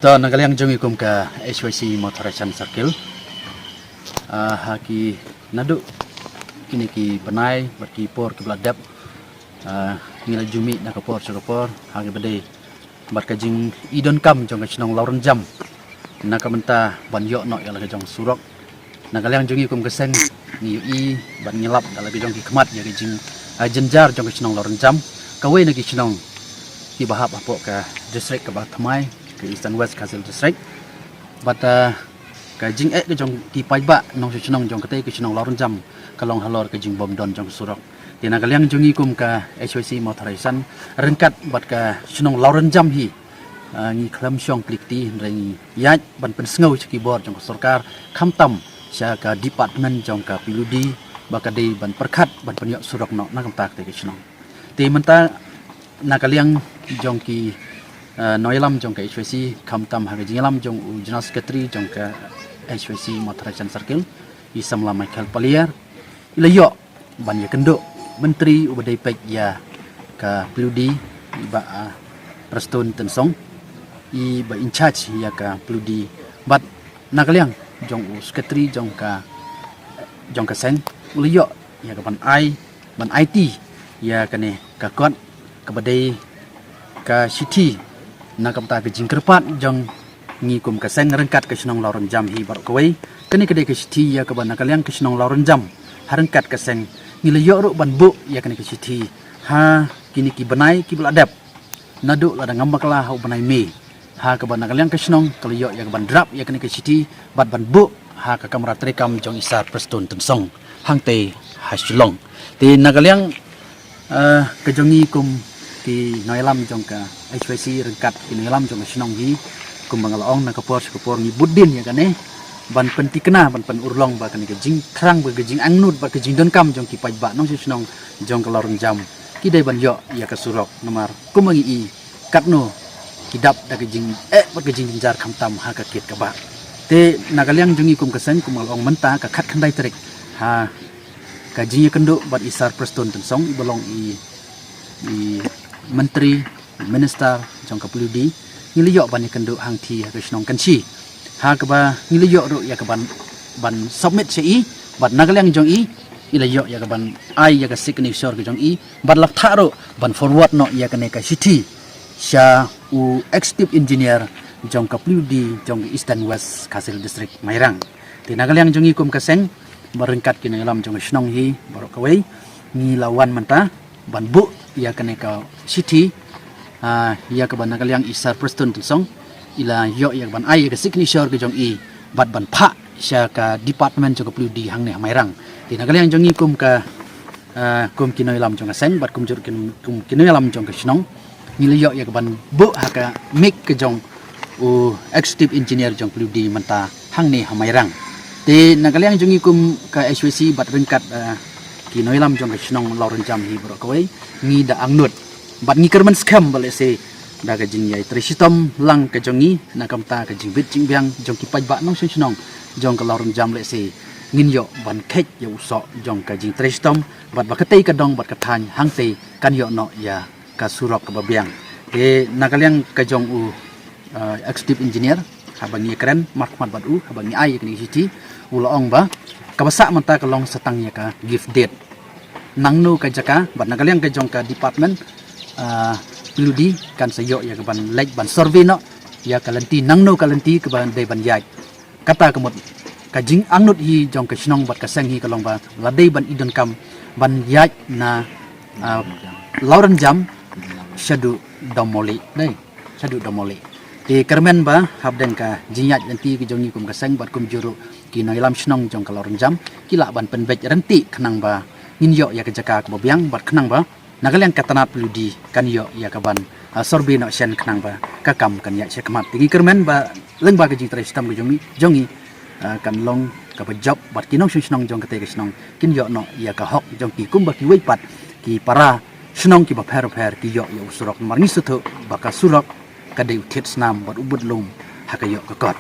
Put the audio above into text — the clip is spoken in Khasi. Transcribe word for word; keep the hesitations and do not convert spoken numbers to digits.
To, na ka liang jong i kum ka H Y C Mawthadraishan Circle, ah, ha ki naduh kine ki bnai bad ki por ki ba la dep, ah, ngi la ju mih na ka por sha ka por ha ki ba dei bad ka jingïadonkam jong ka shnong Lawrynjam na ka bynta ban ïoh noh ïa la ka jong surok. Na ka liang jong i kum ka seng, ngi ïohi bad ngi lap da la ka jong ki khmat ïa ka jing, ah, jynjar jong ka shnong Lawrynjam, kawei na ki shnong ki ba hap hapoh ka district ka ba thymmai, ka Eastern West Khasi Hills District. Bad, ah, ka jingeh ka jong ki paidbah nongshong shnong jong katei ka shnong Lawrynjam ka long halor ka jingbym don jong ka surok. Te na ka liang jong i kum ka H Y C Mawthadraishan ryngkat bad ka shnong Lawrynjam hi, ah, ngi khlem shong kli kti, hynrei ngi ïaid ban pynsngew sha ki bor jong ka sorkar, khamtam sha ka department jong ka P W D, ba ka dei ban pyrkhat ban pynïoh surok noh na ka bynta katei ka shnong. Te mynta na ka liang jong ki, ah, nongïalam jong ka H Y C, khamtam ha ka jingïalam jong u General Secretary jong ka H Y C Mawthadraishan Circle, i samla Michael Paliar, i la ïoh ban ïakynduh Myntri u ba dei peit ïa ka P W D, i Bah, ah, Prestone Tynsong, i ba in charge ïa ka P W D. Bad na ka liang jong u Secretary jong ka, jong ka seng, u la ïoh ïa ka ban ai, ban aiti ïa kane ka kot ka ba dei ka shithi na ka bynta ka jingkyrpad jong ngi kum ka seng ryngkat ka shnong Lawrynjam hi baroh kawei. Kane ka dei ka shithi ïa ka ba na ka liang ka shnong Lawrynjam ha ryngkat ka seng ngi la ïoh ruh ban buh ïa kane ka shithi ha kine ki bnai ki ba la dep, naduh lada ngam bakla ha u bnai May, ha ka ba na ka liang ka shnong ka la ïoh ïa ka ban drap ïa kane ka shithi bad ban buh ha ka kamra treikam jong i Sir Prestone Tynsong hangtei ha Shillong. Te na ka liang, ah, ka jong i kum ki nongïalam jong ka H Y C ryngkat ki nongïalam jong ka shnong hi, kum ba nga la ong, na ka por sha ka por ngi bud dien ïa kane ban pyntikna, ban pynurlong ba kane ka jingthrang, ba ka jingangnud, ba ka jingdonkam jong ki paidbah nongshong shnong jong ka Lawrynjam ki dei ban ïoh ïa ka surok, namar kum ba ngi i katno ki dap da ka jingeh bad ka jingjynjar khamtam ha ka kit ka bah. Te na ka liang jong i kum ka seng, kum nga la ong mynta ka khatkhyndai tarik, ha ka jingïakynduh bad i Sir Prestone Tynsong, i ba long i, i Myntri, i Minister jong ka P W D, ngi la ïoh ban ïakynduh hangthie ha ka shnong Kynshi, ha ka ba ngi la ïoh ruh ïa ka ban, ban submit sha i, bad na ka liang jong i, i la ïoh ïa ka ban ai ïa ka signature ka jong i, bad la ktah ruh ban forward noh ïa kane ka shithi sha u Executive Engineer jong ka P W D jong ka Eastern West Khasi Hills District, Mairang. Te na ka liang jong i kum ka seng, bad ryngkat ki nongïalam jong ka shnong hi baroh kawei, ngi la wan mynta ban buh ïa kane ka shithi, ah, ïa ka ba na ka liang i Sir Prestone Tynsong i la ïoh ïa ka ban ai ïa ka signature ka jong i bad ban phah sha ka department jong ka P W D hangne ha Mairang. Te na ka liang jong i kum ka, ah, kum ki nongïalam jong ka seng bad kumjuh kum, kum ki nongïalam jong ka shnong, ngi la ïoh ïa ka ban buh ha ka mic ka jong u Executive Engineer jong P W D mynta hangne ha Mairang. Te na ka liang jong i kum ka H Y C bad ryngkat, ah, ki nongïalam jong ka shnong Lawrynjam hi baroh kawei, ngi da angnud bad ngi kyrmen skhem ba lehse da ka jingïai trei shitom lang ka jong i na ka bynta ka jingbit jingbiang jong ki paidbah nongshong shnong jong ka Lawrynjam, lehse ngin ïoh ban kheit ïa u soh jong ka jingtrei shitom, bad ba katei ka dong bad ka thaiñ hangtei kan ïoh noh ïa ka surok ka ba biang. Te na ka liang ka jong u, ah, Executive Engineer, haba ngi kren markhmat bad u, haba ngi ai ïa kane ka shithi, u la ong ba ka ba sah mynta ka long sa tang ïa ka give date. Nangno ka jaka, bad na ka liang ka jong ka department, ah, P W D kan sa ïoh ïa ka ban leit ban survey noh ïa ka lynti, nangno ka lynti ka ba dei ban ïaid. Kata ka mut ka jingangnud hi jong ka shnong bad ka seng hi ka long ba la dei ban i donkam ban ïaid na, ah, Lawrynjam shaduh Dommawlih, dei shaduh Dommawlih. Te kyrmen ba hapdeng ka jingïaid lynti ka jong i kum ka seng bad kumjuh ruh ki nongïalam shnong jong ka Lawrynjam ki lah ban pynbeit ryntih khnang ba ngin ïoh ïa ka jaka ka ba biang bad khnang ba na ka liang ka tnat P W D kan ïoh ïa ka ban, ah, survey noh shen khnang ba ka kam kan ïaid shakhmat. Te ngi kyrmen ba lyngba ka jingtrei shitom ka jong i, jong i, ah, kan long ka ba jop bad ki nongshong shnong jong katei ka shnong kin ïoh noh ïa ka hok jong ki kumba kiwei pat ki para shnong ki ba pher pher ki ïoh ïa u surok, namar ngi sngewthuh ba ka surok ka dei u thied snam bad u bud lum ha ka ïoh ka kot.